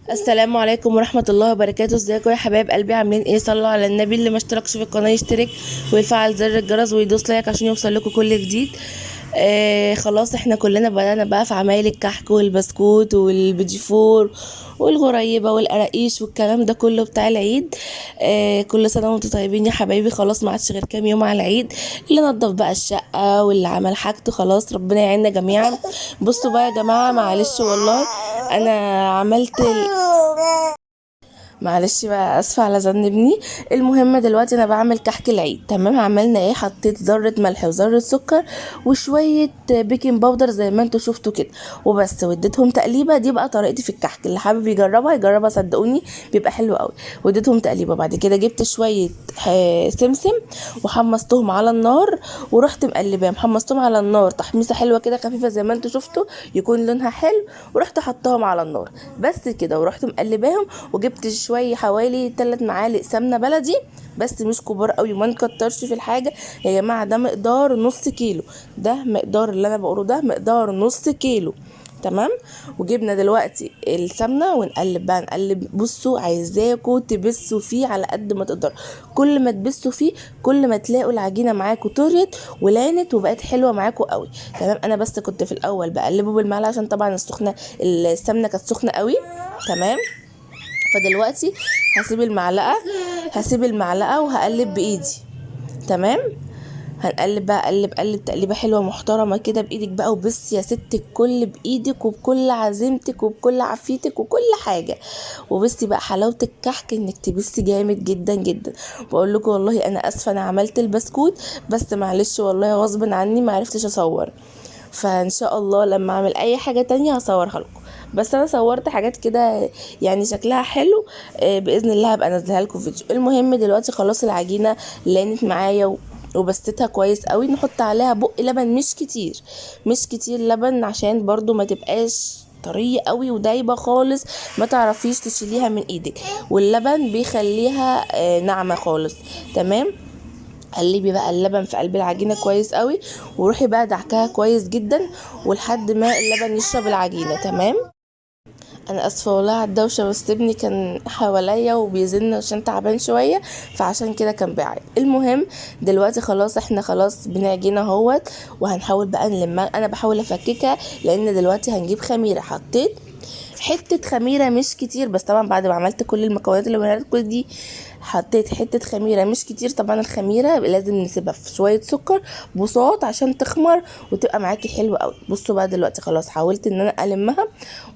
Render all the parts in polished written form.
السلام عليكم ورحمة الله وبركاته. ازيكم يا حبايب قلبي؟ عاملين ايه؟ صلوا على النبي. اللي ما اشتركش في القناة يشترك ويفعل زر الجرس ويدوس like عشان يوصل لكم كل جديد. خلاص احنا كلنا بدأنا بقى في عمايل الكحك والبسكوت والبيتيفور والغريبة والقراقيش والكلام ده كله بتاع العيد. كل سنة وانتم طيبين يا حبايبي. خلاص ما عادش غير كام يوم على العيد. اللي نظف بقى الشقة واللي عمل حاجته، خلاص ربنا يعيننا جميعا. بصوا بقى يا جماعة، معلش والله انا عملت معلش بقى، اسفه على زن ابني. المهم دلوقتي انا بعمل كحك العيد، تمام؟ عملنا ايه؟ حطيت ذره ملح وذره سكر وشوية baking powder زي ما انتوا شفتوا كده وبس، واديتهم تقليبه. دي بقى طريقتي في الكحك، اللي حابب يجربها يجربها، صدقوني بيبقى حلو قوي. واديتهم تقليبه. بعد كده جبت شوية سمسم وحمصتهم على النار ورحت مقلباهم، حمصتهم على النار تحميصه حلوة كده خفيفة زي ما انتوا شفتوا، يكون لونها حلو، ورحت حطاهم على النار بس كده، ورحت مقلباهم. وجبت شوية حوالي 3 معالق سمنه بلدي بس مش كبار قوي، ما نكترش في الحاجة يا جماعة. ده مقدار نص كيلو، ده مقدار اللي انا بقوله، ده مقدار نص كيلو، تمام؟ وجبنا دلوقتي السمنة ونقلب بقى، نقلب. بصوا عايزاكوا تبسوا فيه على قد ما تقدروا، كل ما تبسوا فيه كل ما تلاقوا العجينة معاكوا طريت ولانت وبقت حلوة معاكوا قوي، تمام؟ انا بس كنت في الاول بقلبه بالمعلقه عشان طبعا السمنة كانت سخنة قوي، تمام؟ فدلوقتي هسيب المعلقة وهقلب بايدي، تمام؟ هنقلب بقى، قلب قلب تقليبه حلوة محترمه كده بايدك بقى، وبس يا ست الكل بايدك وبكل عزيمتك وبكل عافيتك وكل حاجة. وبصي بقى حلاوة الكحك انك تبسي جامد جدا جدا. بقول لكم والله انا اسفه، انا عملت البسكوت بس معلش والله غصب عني ما عرفتش اصور، فان شاء الله لما اعمل اي حاجة تانية هصورها لكم. بس انا صورت حاجات كده يعني شكلها حلو، باذن الله هبقى انزلها لكم فيديو. المهم دلوقتي خلاص العجينة لانت معايا وبستها كويس قوي. نحط عليها بق لبن، مش كتير، مش كتير لبن عشان برضو ما تبقاش طرية قوي ودايبه خالص ما تعرفيش تشيليها من ايدك، واللبن بيخليها ناعمة خالص، تمام؟ قلبي بقى اللبن في قلب العجينة كويس قوي، وروحي بقى دعكاها كويس جدا ولحد ما اللبن يشرب العجينة، تمام؟ انا اسفه والله على الدوشة، بس ابني كان حواليا وبيزن عشان تعبان شوية، فعشان كده كان بيعيط. المهم دلوقتي خلاص احنا خلاص بنعجن اهوت، وهنحاول بقى نلمها. انا بحاول افككها لان دلوقتي هنجيب خميره. حطيت حتة خميره مش كتير، بس طبعا بعد ما عملت كل المكونات اللي قلنا لكم دي حطيت حتة خميره مش كتير. طبعا الخميره لازم نسيبها في شوية سكر بساط عشان تخمر وتبقى معاكي حلوة قوي. بصوا بقى دلوقتي خلاص حاولت ان انا المها،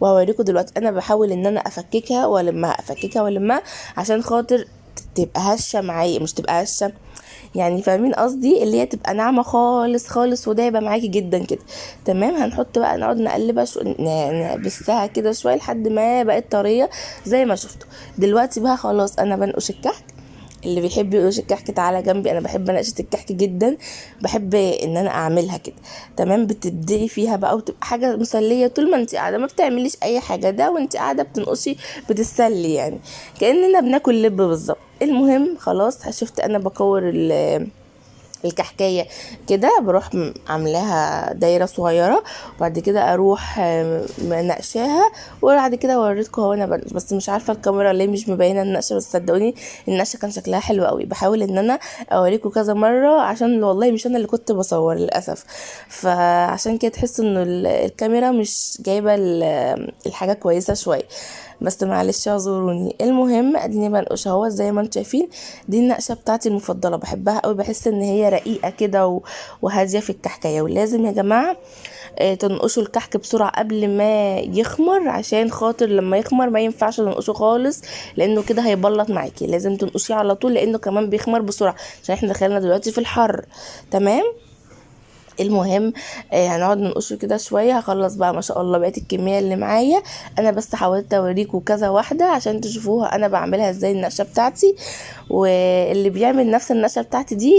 وهوريكم دلوقتي انا بحاول ان انا افككها والمها، افككها والمها عشان خاطر تبقى هشه معايا، مش تبقى هشه يعني، فاهمين قصدي؟ اللي هي تبقى ناعمة خالص خالص ودايبه معاكي جدا كده، تمام؟ هنحط بقى، نقعد نقلبها نبسها كده شوية لحد ما بقت طرية زي ما شفتوا. دلوقتي بقى خلاص انا بنقش الكحك. اللي بيحب ينقش الكحك تعالى جنبي، انا بحب نقشه الكحك جدا، بحب ان انا اعملها كده، تمام؟ بتبدعي فيها بقى وتبقى حاجة مسلية طول ما انت قاعدة ما بتعمليش اي حاجة، ده وانت قاعدة بتنقشي بتتسلي يعني، كاننا بناكل لب بالظبط. المهم خلاص شفت انا بكور الكحكايه كده، بروح عاملاها دايرة صغيرة، وبعد كده اروح منقشاها، وبعد كده اوريكم هو انا بنقش. بس مش عارفه الكاميرا ليه مش مبينة النقشه، بس صدقوني النقشه كان شكلها حلو قوي. بحاول ان انا اوريكم كذا مرة عشان والله مش انا اللي كنت بصور للاسف، فعشان كده تحسوا ان الكاميرا مش جايبه الحاجة كويسة شوية، بس معلش اعذروني. المهم اديني بنقش اهو زي ما انتم شايفين. دي النقشه بتاعتي المفضلة، بحبها قوي، بحس ان هي رقيقه كده وهاديه في الكحكايه. ولازم يا جماعة تنقشوا الكحك بسرعة قبل ما يخمر، عشان خاطر لما يخمر ما ينفعش تنقشه خالص لانه كده هيبلط معاكي. لازم تنقشيه على طول لانه كمان بيخمر بسرعة عشان احنا دخلنا دلوقتي في الحر، تمام؟ المهم هنقعد ننقشه كده شوية. هخلص بقى ما شاء الله بقيت الكمية اللي معايا. انا بس حاولت اوريكم كذا واحدة عشان تشوفوها انا بعملها ازاي النقشه بتاعتي، واللي بيعمل نفس النقشه بتاعتي دي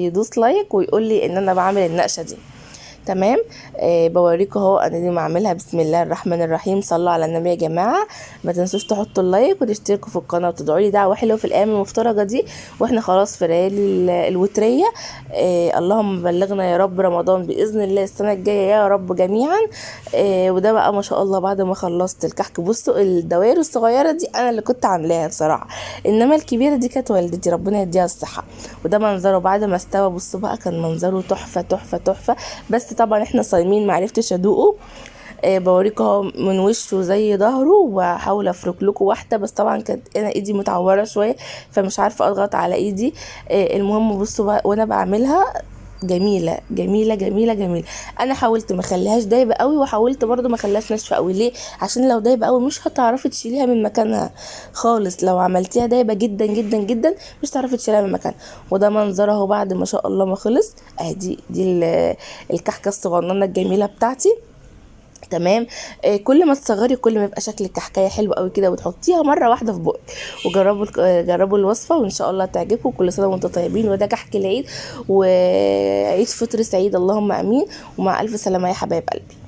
يدوس like ويقول لي ان انا بعمل النقشه دي، تمام. بوريكم اهو انا دي بعملها. بسم الله الرحمن الرحيم، صلوا على النبي يا جماعة. ما تنسوش تحطوا اللايك وتشتركوا في القناة وتدعوا لي دعوه حلوة في الايام المفترجه دي، واحنا خلاص في ليالي الوتريه. اللهم بلغنا يا رب رمضان باذن الله السنة الجاية يا رب جميعا. وده بقى ما شاء الله بعد ما خلصت الكحك. بصوا الدوائر الصغيرة دي انا اللي كنت عاملاها بصراحة، انما الكبيرة دي كانت والدتي ربنا يديها الصحة. وده منظره بعد ما استوى. بصوا بقى كان منظره تحفة تحفة تحفة، بس طبعا احنا صايمين معرفتش ادوقه. بوريكم اهو من وشه زي ظهره، وبحاول افرك لكم واحدة، بس طبعا كانت انا ايدي متعوره شوية فمش عارفه اضغط على ايدي. المهم بصوا بقى وانا بعملها جميلة جميلة جميلة جميلة. انا حاولت ما اخليهاش دايبه قوي، وحاولت برضو ما اخليهاش ناشفة قوي. ليه؟ عشان لو دايبه قوي مش هتعرفي تشيليها من مكانها خالص. لو عملتيها دايبه جدا جدا جدا مش هتعرفي تشيليها من مكانها. وده منظره اهو بعد ما شاء الله ما خلص. اهي دي الكحكه الصغننه الجميلة بتاعتي. تمام. كل ما تصغري كل ما يبقى شكل الكحكايه حلو قوي كده، وتحطيها مرة واحدة في بقك. وجربوا جربوا الوصفة وان شاء الله تعجبكم. كل سنة وانتم طيبين، وده كحك العيد، وعيد فطر سعيد اللهم امين، ومع الف سلامه يا حبايب قلبي.